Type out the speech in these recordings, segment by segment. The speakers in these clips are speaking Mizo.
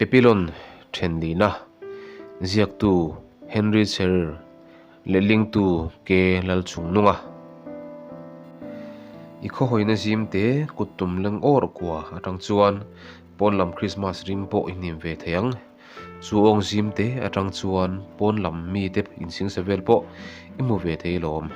Pepilon thenlina, ziaktu Henry Cheryl Lehlingtu K Lalchungnunga. I khawhawina zim te kut tum leng awr kua atang chuan pawn lam Krismas rim pawh i hnim ve thei ang. Chu awng zim te atang chuan pawn lam mite insingsa vel pawh i hmu ve thei lawm.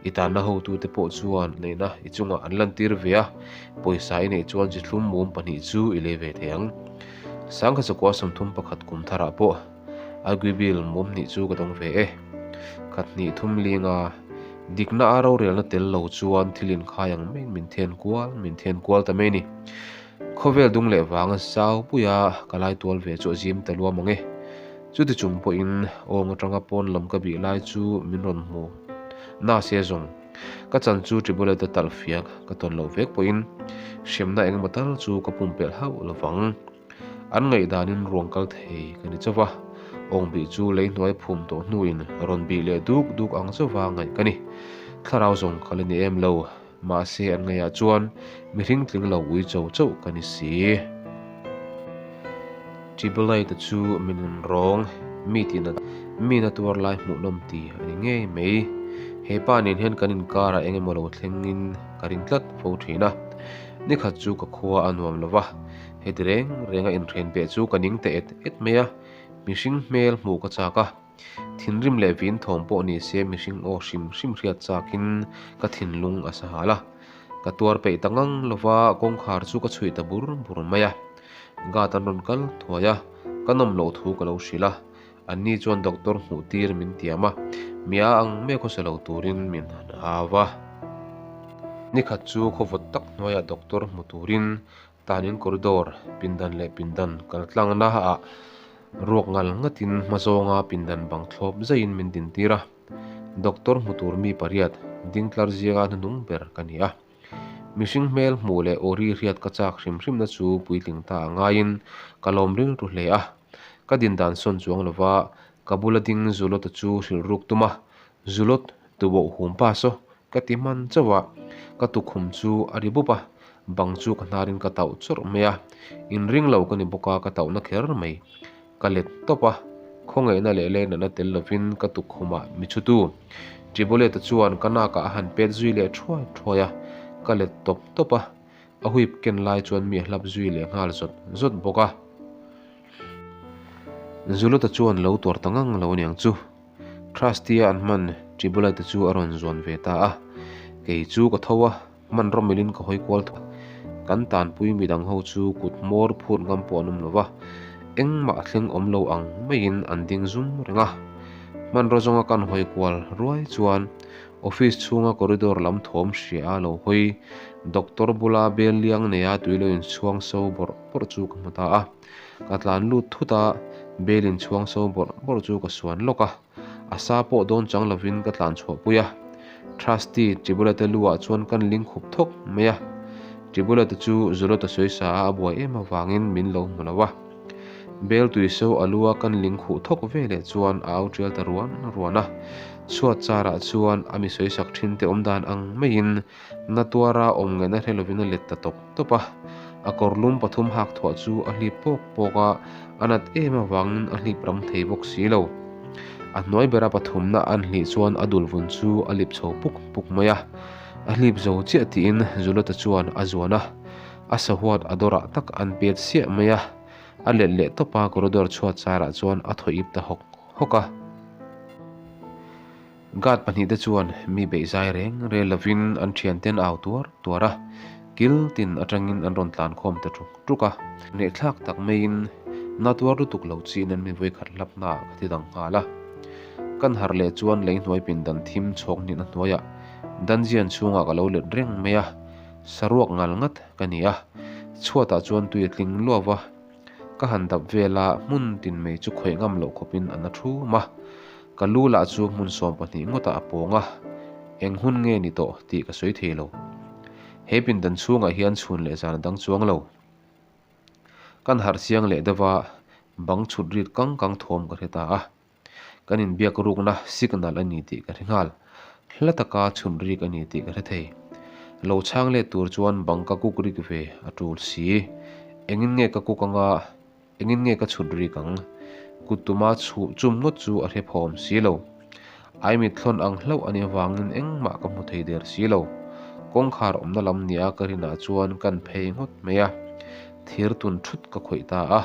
I tanna hotute pawh chuan neihna i chungah an lantir ve a, pawisa i neih chuan zithlum mum pahnih chu i lei ve thei ang. Sangkhat zakua 31 kum tharah pawh. Aguibil mum hnih chu ka dawng ve e. Khat hnih thum linga dikna a rorelna tel lo chuan thil inkhai ang maiin min then kual min then kual ta mai a ni. Khawvel dung leh vanga zau puia ka lai tual ve chu a zim ta luam ang e. Chuti chung pawhin awng atanga pawn lam ka bih lai chu min rawn hmu na se zawng. Ka chan chu Tribulate talh fiak ka tawn loh vek pawhin hremna engemaw tal chu ka pumpelh hauh lovang. An ngaihdanin ruang kal thei ka ni chauh va, Awngbih chu lei hnuai phum tawh hnuin rawn bih leh duk duk ang chauh va ngaih ka ni. Thlarau zawng kal a ni em lo, mahse an ngaihah chuan mihring tling lo ui cho chauh ka ni si. Tribulite chu min rawn rawng, mi tihna mi na tuar lai hmuhnawm ti a ni ngei mai. He pa nen hian kan inkarah eng emaw lo thlengin ka ring tlat fo thin a. Nikhat chu ka khua a nuam lo va. Heti reng renga inhren peh chu ka ning ta et et mai a, mihring hmel hmuh ka chak a, thinrim leh vin thawm pawh ni se mihring aw hrim hrim hriat chakin ka thinlung a sa hal a. Ka tuar peih ta ngang lova kawngkhar chu ka chhuih ta bur bur mai a. Guard an rawn kal thuai a, ka nawm loh thu ka lo hrilh a, anni chuan doctor hmuh tir min tiam a, mia ang mai khawsa lo turin min han au a. Nikhat chu khawvawt tak hnuaiah doctor hmu turin Tanin corridor, pindan leh pindan kal tlangna ah ruak ngal ngatin hma zawnga pindan bang thlawp zaiin min dintir a. Doctor hmu tur mi pariat ding tlar zinga hnuhnung ber ka ni a. Mihring hmel hmuh leh aw ri hriat ka chak hrim hrimna chu puitling ta a ngaiin ka lawm rilru hle a. Ka din dan sawn chuang lova ka bula ding Zulota chu hrilh ruk tum a, Zulot, tuboh hum pa saw Ka ti hman chauh a, ka tukhum chu a ri bup a, bang chu ka hnarin ka tauh chawrh mai a, inring lo ka ni bawk a, ka tauhna kher mai. Ka let tawp a, khawngaihna leh leinatna tel lovin ka tukhumah mi chhutu Tribulate chuan ka nakah a han pet zui leh thuai thuai a, ka let tawp tawp a, a huip ken lai chuan mi a hlap zui leh nghal zawt zawt bawk a. Zulota chuan lo tuar ta ngang lo aniang chu. Trusty-a an hman Tribulite chu a rawn zuan ve ta a, kei chu ka tho a, hman rawmilin ka hawi kual thawk. Kan tanpui midang ho chu kut hmawr phut ngam pawh an awm lo va, engmah a thleng awm lo ang maiin an ding zum reng a. Hmanraw zawnga kan hawi kual ruai chuan office chhunga corridor lam thawm hria a lo hawi doctor bula bel liang neia tui lo inchhuang so bawrh bawrh chu ka hmu ta a. Ka tlan lut thut a, bel in chhuang so bawrh bawrh chu ka suan lawk a, a sa pawh dawn chang lovin ka tlan chhuah pui a. Trusty Tribulate lu ah chuan kan ling khup thawk mai a, Tribulate chu Zulota sawi sa a a buai em avangin min lo hmu lo a. Bel tui so a lu a kan ling khuh thawk ve leh chuan a au tial ta ruan ruan a, chhuat char ah chuan a mi sawi sak thin te awm dan ang maiin Na tuara awm ngaihna hre lovin a let ta tawp tawp a, a kawr lum pathum hak thuah chu a hlip pawk pawk a, a nat em avangin a hlip rang thei bawk si lo. A hnuai bera pathumna an hlih chuan a dul vun chu a lip chho puk puk mai a, a hlip zo chiah tiin Zulota chuan a zuan a, a sahuat a dawrah tak an pet siah mai a, a let leh tawp a, corridor chhuat charah chuan a thaw ip ta hawk hawk a. Guard pahnihte chuan mi beih zai reng rel lovin an thianten au tuar tuar a, kil tin atangin an rawn tlan khawm ta tuk tuk a. Nehthlak tak maiin na tuar lutuk lo chiin an mi vawikhat hlap hnaah ka ti dang nghal a. Kan harh leh chuan lei hnuai pindan thim chhawk hnihna hnuaiah dungeon chhungah ka lo let reng mai a, saruak ngal ngat ka ni a, chhuatah chuan tui a tling luau va. Ka han dap vel a, hmun tin mai chu khawih ngam loh khawpin an a thum a. Ka lu lah chu hmun 12 ngawtah a pawng a, eng hun nge ni tawh tih ka sawi thei lo. He pindan chhungah hian chhun leh zan a dang chuang lo. Kan harh chiang leh deuh a, bang chhut rit kang kang thawm ka hre ta a. Kan inbiak rukna signal a ni tih ka hre nghal. Hla taka chhun rik a ni tih ka hre thei. Lo chhang let tur chuan bang ka kuk rik ve a tul si. Engin nge ka kuk anga? Engin nge ka chhut rik ang? Kut tuma chhuh chum ngawt chu a hre phawm si lo. Aimit thlawn ang hlauh a nih avangin engmah ka hmu thei der si lo. Kawngkhar awmna lam nia ka rinah chuan kan phei ngawt mai a, thir tun thut ka khawih ta a.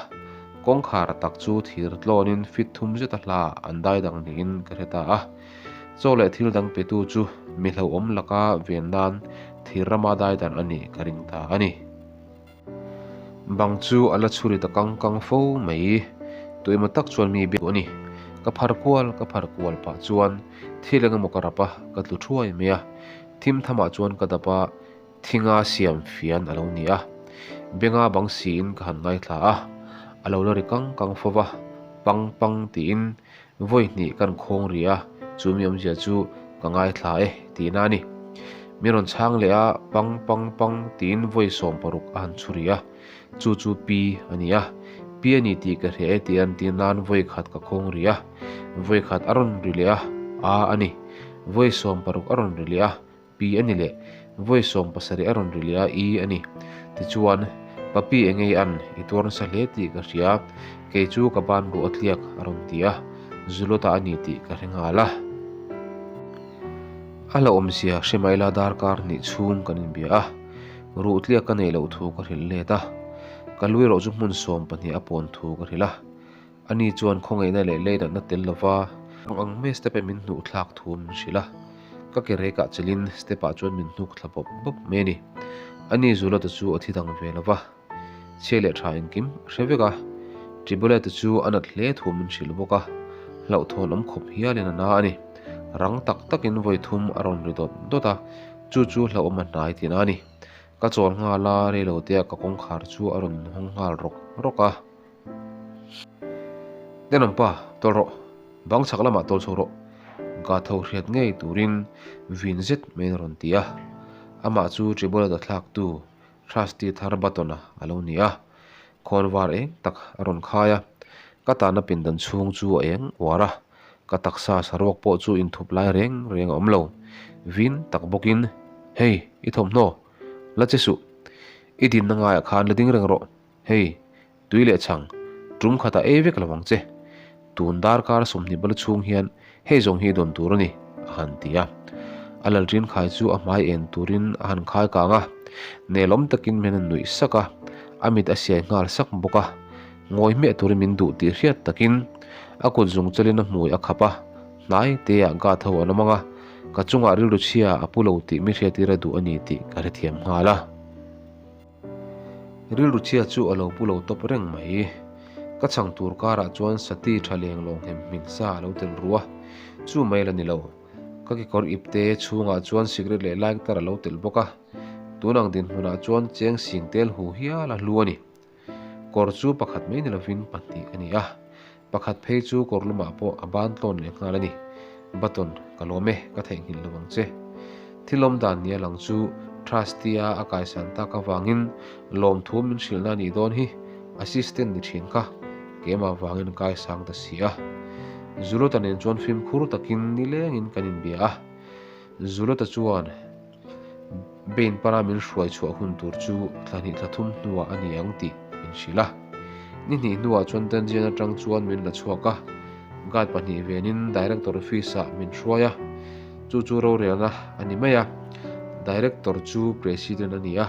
Kawngkhar tak chu thir tlawnin fit thum zeta hla an dai dang niin ka hre ta a. Chaw leh thil dang petu chu mi hlauhawm laka ven nan thir rama dai dan a nih ka ring ta a ni. Bang chu a la chhuri ta kang kang fo mai. Tuemaw tak chuan mi biak a ni. Ka phar kual ka phar kual pah chuan thil eng emaw ka rap a, ka tlu thuai mai a. Thim thamah chuan ka dap a, thinga siam fian a lo ni a. Benga bang siin ka han ngaithla a, a lo la ri kang kang fo va, pang pang tiin Vawi hnih kan khawng ri a, chu mi awmzia chu ka ngaithla e tihna a ni. Mi rawn chhang leh a, pang pang pang tiin vawi 16 a han chhu ri a, chu chu pi a ni a. Pi a ni tih ka hria e tih an tih nan vawi khat ka khawng ri a, vawi khat a rawn ri leh a, a a ni. Vawi 16 a rawn ri leh a, Pi a ni leh, vawi 17 a rawn ri leh a, i a ni. Tichuan, Papi eng ei an, i tuar nasa hle tih ka hria, kei chu ka ban ruh a tliak a rawn ti a, Zulota a ni tih ka hre nghal a. A la awmzia hre mai la darkar hnih chhung kan inbia a, ruh tliak ka neih loh thu ka hrilh let a, ka lui erawh chu hmun 12 a pawn thu ka hrilh a. Ani chuan khawngaihna leh leidatna tel lova ang ang mai step-e min hnuh thlak thu min hrilh a, ka ke rekah chelin step-ah chuan min hnuk thla bawp bawp mai a ni. Ani Zulota chu a thi dang ve lova, chhia leh tha engkim a hre vek a, Tribulate chu a nat hle thu min hrilh bawk a, hlauhthawn awm khawp hialin a na a ni. Rang tak takin vawi thum a rawn ri dawt dawt a, chu chu hlauhawm a hnai tihna a ni. Ka chawl nghal a, reilotea ka kawngkhar chu a rawn hawng nghal rawk rawk a. Tenawm pa, tawl rawh. Bang chhak lamah tawl chho rawh. Ka tho hriat ngei turin vin zet mai a rawn ti a. Amah chu Tribulata thlaktu Trustee thar Button-a a lo ni a. Khawnvar eng tak a rawn khai a. Ka tahna pindan chhung chu a eng uar a. Ka taksa saruak pawh chu inthup lai reng reng a awm lo. Vin tak bawkin, Hei, i thawmhnaw, la che suh. I dinna ngaiah khan la ding reng rawh. Hei, tui leh chhang, tum khatah ei vek lo ang che. Tun darkar 20 bal chhung hian hei zawng hi dawn tur a ni, a han ti a. A lalṭin khai chu a hmai en turin a han khai kang a. Nelawm takin min han nuih sak a, a mit a siai nghal sak bawk a. Ngawi hmiah turin min duh tih hriat takin a kut zung chelin a hmui a khap a, hnai teah guard ho an awm ang a, ka chungah rilru chhia a pu lo tih mi hriattir a duh a ni tih ka hrethiam nghal a. Rilru chhia chu a lo pu lo tawp reng mai. Ka chhang tur karah chuan sati tha leng lawng hem hmin sa a lo tel ru a, chu mai la ni lo. Ka kekawr ipte chhungah chuan sikret leh lighter a lo tel bawk a, tun ang dinhmunah chuan cheng sing tel hu hial a hlu a ni. Kawr chu pakhat mai ni lovin pahnih a ni a, pakhat phei chu kawr lumah pawh a ban tlawn leh nghal a ni. Button, ka lawm e, ka theihnghilh lo ang che. Thil awm dan nia lang chu Trusty-a a kaisan tak avangin lawmthu min hrilhna a nih dawn hi, assistant ni thin kha keimah vangin kaisang ta si a. Zulota nen chuan fimkhur takin nilengin kan inbia a, Zulota chuan, Bain para min hruai chhuah hun tur chu thla hnih thla thum hnuah a ni ang tih min hrilh a. Ni hnih hnuah chuan Dungeon atang chuan min la chhuak a, guard pahnih venin Director office ah min hruai a, chu chu rorelna a ni mai a. Director chu President a ni a,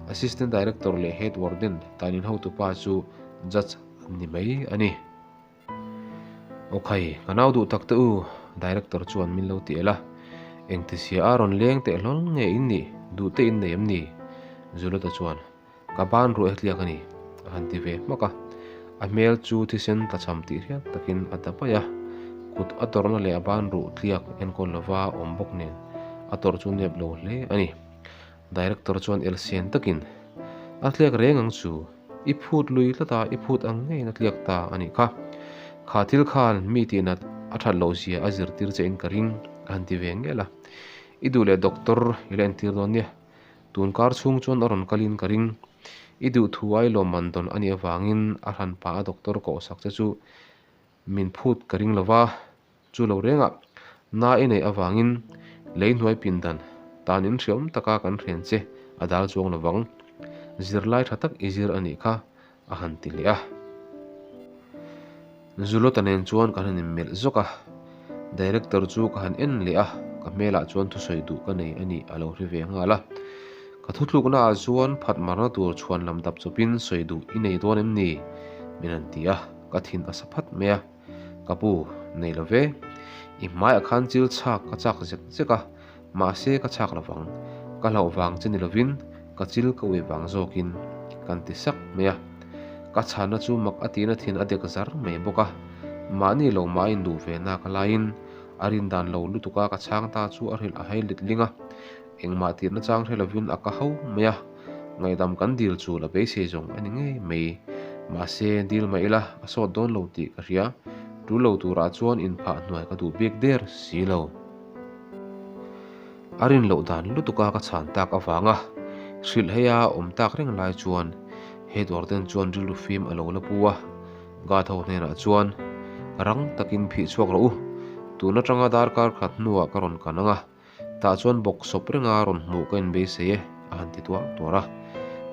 Assistant Director leh Head Warden tanin hotupa chu Judge an ni mai a ni. Awkhai, ka nau duh tak te u, Director chuan min lo ti el a. Engtizia a rawn leng teh hlawl nge in nih, duh te in nei em ni? Zulota chuan, Ka ban ruah tliak a ni, a han ti ve hmak a. A hmel chu thisen tlachham tih hriat takin a ta paih a. Kut a tawrhna leh a ban ruh tliak enkawl lova awm bawk nen a tawrh chu nep lo hle a ni. Director chuan elsian takin, A tliak reng ang chu. I phut lui tlat a, i phut ang ngeiin a tliak ta a nih kha. Kha thil khan mi tihnat a that loh zia a zirtir che in ka ring a han ti ve ngel a. I duh leh doctor i la entir dawn nia. Tun kar chhung chuan a rawn kalin ka ring. I duh thu ai lawmman dawn a nih avangin a hran pah a doctor kohsak che chu min phut ka ring lo va. Chu lo rengah na i neih avangin lei hnuai pindan tan in hriawm taka kan hrian che a dal chuang lovang. Zirlai tha tak i zir a nih kha a han ti leh a. Zulota nen chuan kan han inmelh zawk a, Director chu ka han en leh a, ka hmelah chuan thusawi duh ka nei a nih a lo hre ve nghal a. Ka thutlukna ah chuan phat marna tur chhuan lam dap chawpin sawi duh i nei dawn em ni? min han ti a, ka thin a sa phat mai a. Ka pu, nei lo ve. I hmaiah khan chil chhak ka chak zek zek a, mahse ka chhak lo vang. Ka hlauh vang che ni lovin ka chil ka ui vang zawkin kan ti sak mai a. Ka chhanna chu mak a tihna thin a dek zar mai bawk a, mahni lo mah a induh ve nak laiin a rin dan lo lutuk a ka chhang ta chu a hrilh a hai let ling a, engmah tirhna chang hre lovin a ka ho mai a, ngaihdam kan dil chu la beisei zawng a ni ngei mai. Mahse, dil mah ila a sawt dawn lo tih ka hria, tul lo turah chuan inphah hnuai ka duh bik der si lo. A rin loh dan lutuka ka chhan tak avanga hrilh heia awm tak reng lai chuan he dawrten chuan rilru fim a lo la pu a, guard ho hnenah chuan rang takin phih chhuak rawh u, tun atanga darkar khat hnuah ka rawn kan ang a, tah chuan bawk sawp renga rawn hmuh ka inbeisei e a han ti tuar tuar a,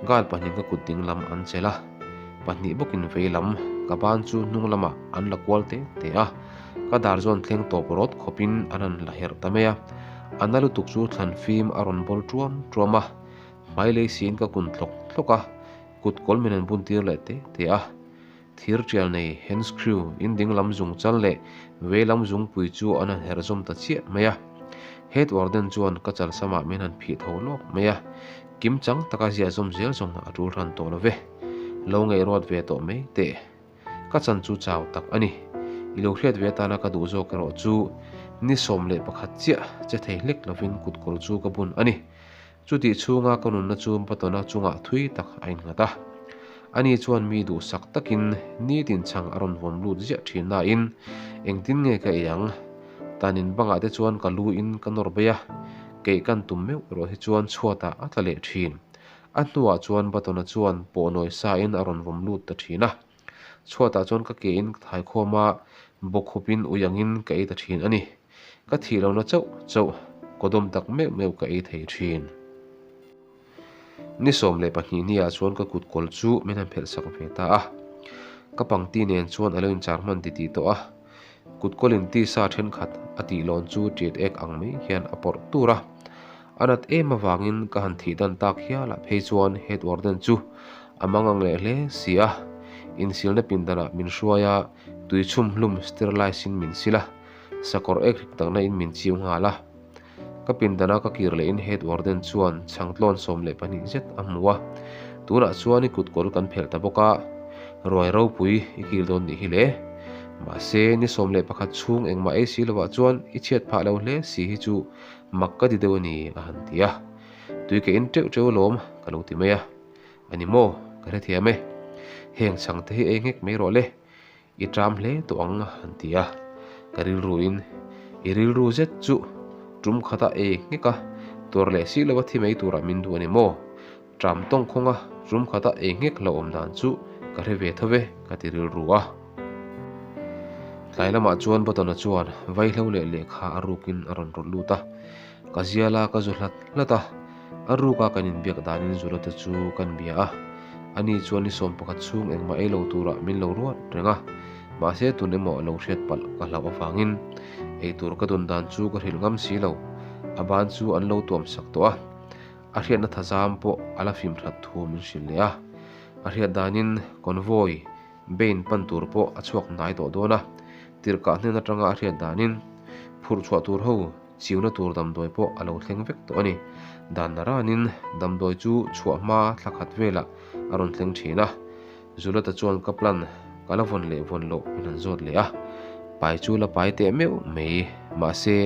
guard pahnih ka kut ding lam an chelh a, pahnih bawkin vei lam ka ban chu hnung lamah an la kual te te a. Ka dar zawn thleng tawp rawt khawpin an han la herh ta mai a, a na lutuk chu thlan fim a rawn bawl tuam tuam a, hmai lei siin ka kun tlawk tlawk a, kut kawl min han bun tir leh te te a. Thir tial nei hand screw in ding lam zung chal leh vei lam zungpui chu an han herh zawm ta chiah mai a. Head warden chuan ka chal samah min han phih tho lawk mai a, kim chang taka ziah zawm zel zawng a tul hran tawh lo ve. Lo ngaihruat ve tawh mai teh. Ka chan chu chau tak a ni. I lo hriat ve atana ka duh zawk erawh chu ni 11 chiah che thei hlek lovin kutkawl chu ka bun a ni. Chutih chhunga ka nunna chu Batona chungah thui tak a innghat a. Ani chuan mi duhsak takin nitin chhang a rawn vawm lut ziah thin nain engtin nge ka ei ang? Tanin bangah te chuan ka lu in ka nawr bei a, keih kan tum meuh erawh hi chuan chhuatah a tla leh thin. A hnuah chuan Batona chuan pawhnawi sa in a rawn vawm lut ta thin a. Chhuatah chuan ka ke in ka thai khawm a, bawkhup in ui angin ka ei ta thin a ni. Ka thih lohna chauh chauh kawdawm tak meuh meuh ka ei thei thin. Ni 12 ni ah chuan ka kut kawl chu min han phelh sak ve ta a. Ka pangti nen chuan a lo inchar hman titih tawh a. Kut kawlin tisa thenkhat a tih lawn chu tiat ek ang mai hian a pawrh tur a. A nat em avangin ka han thih dan tak hialah phei chuan head warden chu a mang ang leh hle si a. Insilna pindanah min hruai a, tui chhum hlum sterilize in min sil a, sakawr ek hrik takna in min chiu nghal a. Ka pindana ka kir lehin head warden chuan chhangtlawn 12 zet a hmu a, tunah chuan i kutkawl kan phelh ta bawk a, ruai ropui i kil dawn nih hi le. Mahse, ni 11 chhung engmah ei si lovah chuan i chhiat phah lo hle si hi chu mak ka ti deuh a ni a han ti a. Tui ka in teuh teuh alawm ka lo ti mai a. A ni maw? Ka hrethiam e. Heng chhangte hi ei nghek mai rawh le. I ṭam hle tawh ang a han ti a, ka rilruin i rilru zet chu ṭum khata ei nghek a, tuar leh si lova thi mai turah min duh a ni maw? Ṭam tawng khawnga ṭum khata ei nghek lo awm dan chu ka hre ve tho ve ka ti rilru a. Tlai lamah chuan Batona chuan vaihlo leh lehkha a rukin a rawn rawlh lut a, ka zial a ka zu hlat hlat a, a ruka kan inbiak danin Zulota chu kan bia a. Ani chuan ni 11 chhung engmah ei lo turah min lo ruat reng a, mahse tun emaw lo hriat palh ka hlauh avangin ei tur ka dun dan chu ka hrilh ngam si lo. A ban chu an lo tuam sak tawh a, a hriatna thazam pawh a la fim that thu min hrilh leh a. A hriat danin convoy Bain pan tur pawh a chhuak hnai tawh dawn a, tirhkah hnen atanga a hriat danin phurh chhuah tur ho chiuna tur damdawi pawh a lo thleng vek tawh a ni. Dan naranin damdawi chu chhuah hma thla khat velah a rawn thleng thin a. Zulata chuan ka plan ka la vawn leh vawn loh min han zawt leh a. Pai chu la pai teh meuh mai, mahse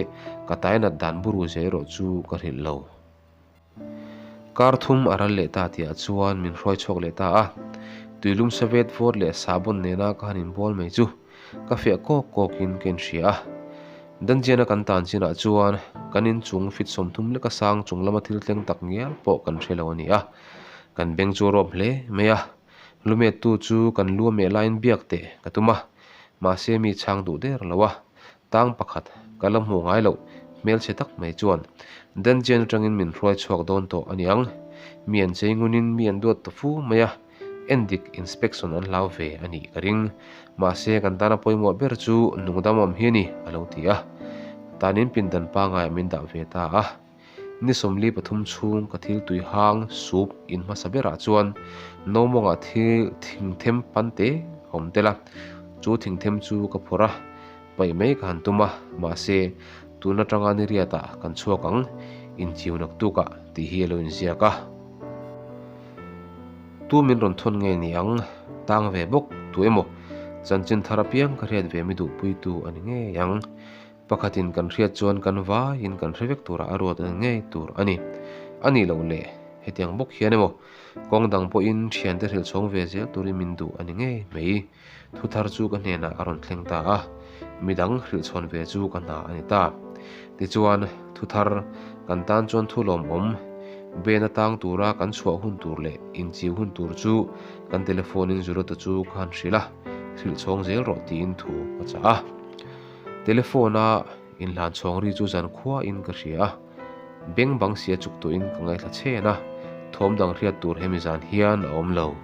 ka tai nat dan buru zia erawh chu ka hrilh lo. Kar thum a ral leh ta tihah chuan min hruai chhuak leh ta a, tuilum savet vawt leh sahbawn nena ka han inbual mai chu ka fiah kawk kawkin ka inhria a. Dungeon-a kan tan chinah chuan kan inchung fit 30 leka sang chung lama thil tleng tak ngial pawh kan hre lo a ni a, kan beng chu a rawp hle mai a. Lumettu chu kan lu a meh laiin biak teh ka tum a, mahse mi chhang duh der lo a. Tang pakhat ka la hmuh ngai loh hmelchhe tak mai chuan Dungeon atangin min hruai chhuak dawn tawh a niang. Mi an chei ngunin mi an duat ta fu mai a. Endik, inspection, an hlau ve a nih ka ring. Mahse, kan tana pawimawh ber chu nungdam awm hi a ni, a lo ti a. Tanin pindan pangaiah min dah ve ta a. Ni 43 chhung ka thil tui hang, soup, in hmasa berah chuan no mawngah thil thingthem pan te a awm tel a. Chu thingthem chu ka phawrh a, paih mai ka han tum a, mahse, tun atanga ni riatah kan chhuak ang, inchiu naktukah tih hi a lo inziak a. Tu min rawn thawn nge ni ang? Tang ve bawk, tu emaw? Chanchin thar apiang ka hriat ve mi duhpuitu a ni ngei ang. Pakhatin kan hriat chuan kan vaiin kan hre vek turah a ruat a ni ngei tur a ni. A nih loh le, hetiang bawk hian emaw, kawng dang pawhin thiante hrilh chhawng ve zel turin min duh a ni ngei mai. Thu thar chu ka hnenah a rawn thleng ta a, midang hrilh chhawn ve chu ka hna a ni ta. Tichuan, thu thar kan tan chuan thu lawmawm, Ben atang tura kan chhuah hun tur leh inchiu hun tur chu kan telephone in Zulota chu ka han hrilh a, hrilh chhawng zel rawh tiin thu ka chah a. Telephone a inhlan chhawng ri chu zan khuain ka hria a, beng bang sia chuk tuahin ka ngaithla chhen a, thawm dang hriat tur hemi zan hian a awm lo.